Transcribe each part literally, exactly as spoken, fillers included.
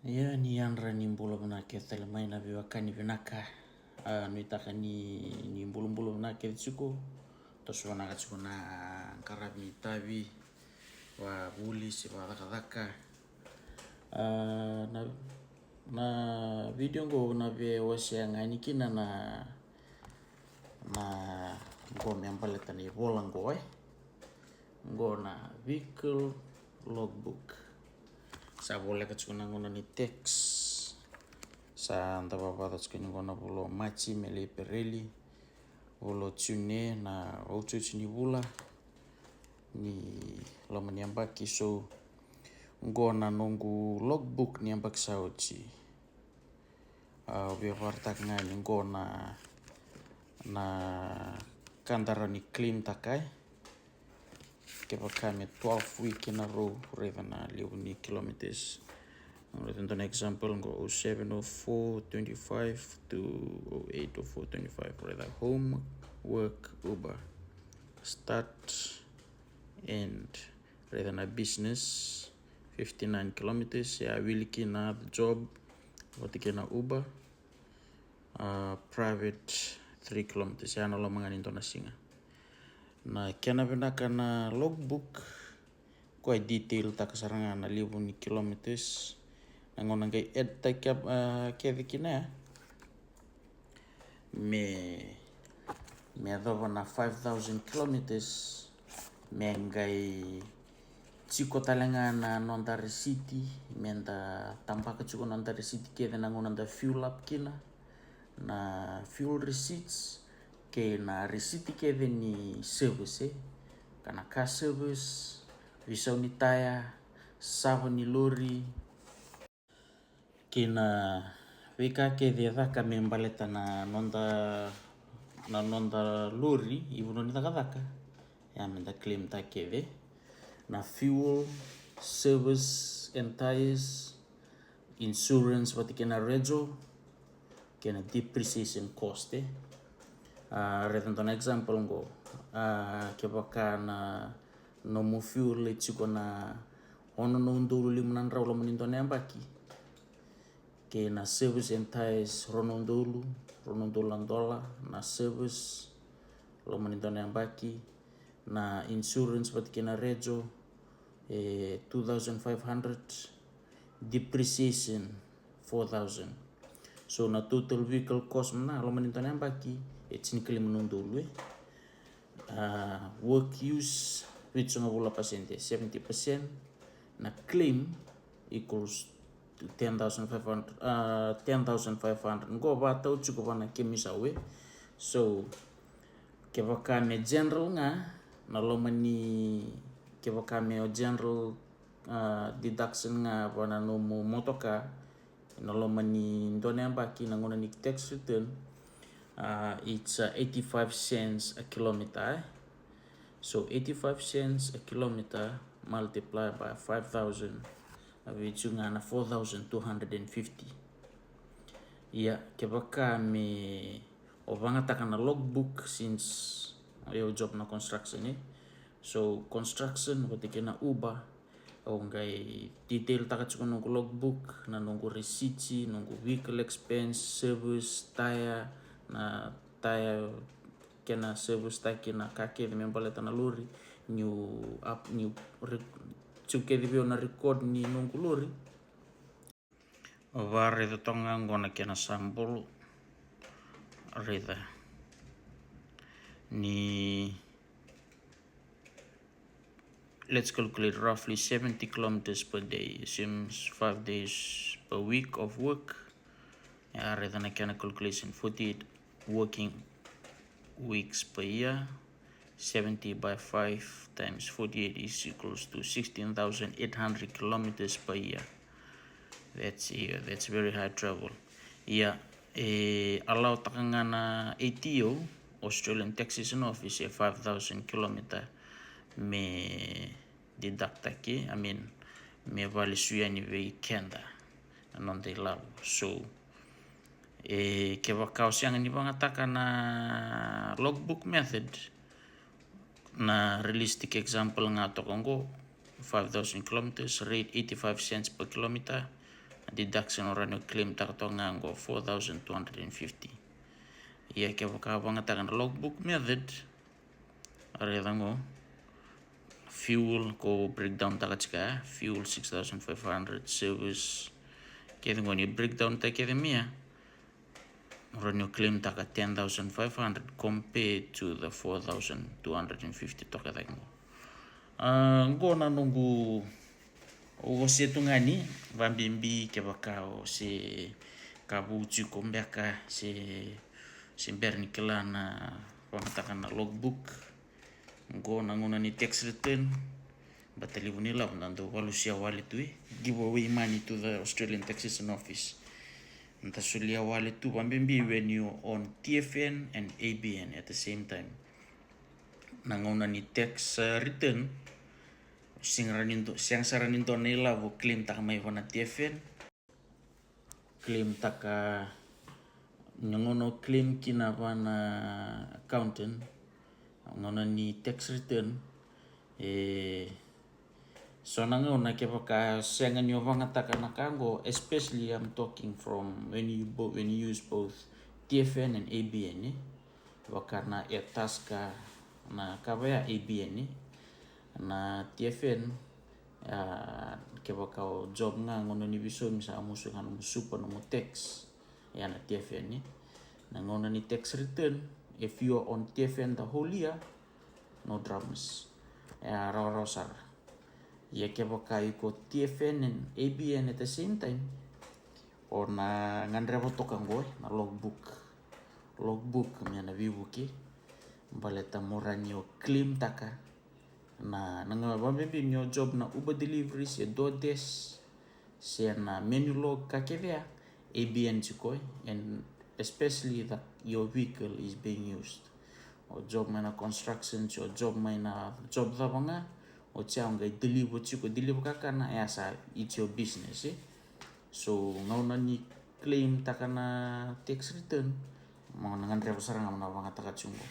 Ia, ni yadra, ni bula vinaka kece tale mai na veiwekani vinaka. A, nuitaka ni, ni bulabula vinaka kece tiko. Toso vinaka tiko na qaravi ni tavi, vavuli se vacakacaka. A, na, na video qo na veiwasea ga yani kina na, na qo me baleta na ivola qo, e. Qo na vehicle logbook. Sa voleka tiko na gauna ni tax. Sa da vavaca tiko ni qo na vula o Maji me lai Epereli, vula o June na otioti ni vula ni loma ni yabaki. So qo na noqu logbook ni yabaki sa oti. A, via vakaraitaka ga ni qo na, na ka da rawa ni claim taka, e. Kevaka me twelve week in a row, raica na levu ni kilometers. Raica dua na example qo, oh seven oh four twenty-five to oh eight oh four twenty-five, raica home, work, Uber, start, and raica na business, fifty-nine kilometers, ya wili kina job, vata kei na Uber, a, private, three kilometers, ya na loma ga ni dua na siga. Na kena vinaka na logbook, ko e detail taka sara ga na levu ni kilometers. Na gauna qai add taki, a, kece kina ya, me, me yacova na five thousand kilometers, me qai tiko tale ga na noda risiti, me da tabaka tiko na noda risiti kece na gauna da fuel up kina, na fuel receipts, kei na risiti kece ni service, e. Ka na car service, veisau ni taya, sava ni lori, kei na veika kece e caka me baleta na noda, na noda lori, ivanua ni cakacaka. Ya me da claim taka kece. Na fuel, service and tires, insurance vata kei na rejo, kei na depreciation cost, e. A, raica dua na example qo. A, kevaka na nomu fuel e tiko na ono na udolu lima na drau loma ni dua na yabaki, kei na service and tires rua na udolu, rua na udolu na dola na service loma ni dua na yabaki, na insurance vata kei na rejo, e, two thousand five hundred, depreciation four thousand. So na total vehicle cost na loma ni dua na yabaki e tinikalima na udolu, e. A, work use, vitusagavulu na pasede, seventy percent. Na claim equals to ten thousand five hundred, a, ten thousand five hundred. Qo vakatau tiko vua na kemu isau, e. So kevaka me general ga, na loma ni, kevaka me o general, a, deduction ga vua na nomu motoka, na loma ni dua na yabaki na gauna ni tax return, a, it's, a, eighty-five cents a kilometer, e. So eighty-five cents a kilometer multiply by five thousand, a, vitu ga na four thousand two hundred and fifty. Ia, kevaka me o vagataka na logbook, since o job na construction, e. So construction vata kei na Uber, au qai detail taka tiko noqu logbook, na noqu risiti, noqu vehicle expense, service, taya, na taya kena service taki, na ka kece me baleta na lori, niu up, niu rec-, tiko kece vei au na record ni noqu lori. Vakaraica toka ga qo na kena sabolo. Raica ni, let's calculate roughly seventy kilometers per day, assumes five days per week of work. Ya, raica na kena calculation, forty-eight working weeks per year, seventy by five times forty-eight is equals to sixteen thousand eight hundred kilometers per year. That's, yeah, that's very high travel. Ia, e allow taka ga na A T O, Australian Taxation Office, e five thousand kilometer me deduct taki, I mean, me valesu yani vei keda na noda ilavo. So, e, kevaka o sega ni vagataka na logbook method, na realistic example ga toka qo, five thousand kilometers, rate eighty-five cents per kilometer, na deduction o rawa ni o claim taka toka ga qo four thousand two hundred and fifty. Ia kevaka o vagataka na logbook method, raica qo, fuel ko breakdown taka tiko ya, fuel six thousand five hundred, service, kece qo ni breakdown taka kece mai ya, o rawa ni o claim taka ten thousand five hundred compared to the four thousand two hundred and fifty toka cake qo. A, qo na noqu, o se tu ga ni vabibi kevaka o se ka vou tiko beka se, se bera ni kila na vagataka na logbook. Qo na gauna ni tax return. Bata levu ni lavo da dau valusia wale tu, e, give away money to the Australian Taxation Office. Da solia wale tu vabibi when you on T F N and A B N at the same time. Na gauna ni tax, uh, return, sega ra ni do, sega sara ni dua na ilavo claim taka mai vana T F N. Claim taka, na gauna o claim kina vana accountant, gauna ni tax return, e, so na gauna kevaka sega ni o vagataka na ka qo, especially I'm talking from when you bo-, when you use both T F N and A B N, e. Vaka na e taska na kava ya A B N, e. Na T F N, a, kevaka o job ga gauna ni visomi sa musu ga nomu super nomu tax, ya na T F N, e. Na gauna ni tax return, if you are on T F N the whole year, no dramas. Ya rawarawa sara. Ia kevaka iko T F N and A B N at the same time, o na gadreva toka qo, e, na logbook. Logbook me na veivuke. Baleta mo rawa ni o claim taka na, na ga vabibi ni o job na Uber delivery se DoorDash se na Menulog ka kece ya, A B N tiko, e, and especially that your vehicle is being used. O job mai na construction se o job mai na job cava ga, o ya o qai deliver tiko, deliver kakana, ya sa it's your business, e. So gauna ni claim taka na tax return, mo na gadreva sara ga mo na vagataka tiko qo.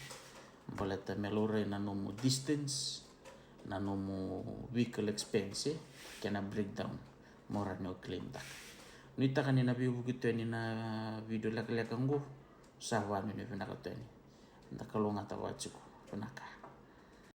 Baleta me laurai na nomu distance, na nomu vehicle expense, e, kei na breakdown, mo rawa ni o claim taka. Nuitaka ni na veivuke tu yani na video lekaleka qo. Sa vakanuinui vinaka tu yani. Da kalougata vaka tiko. Vinaka.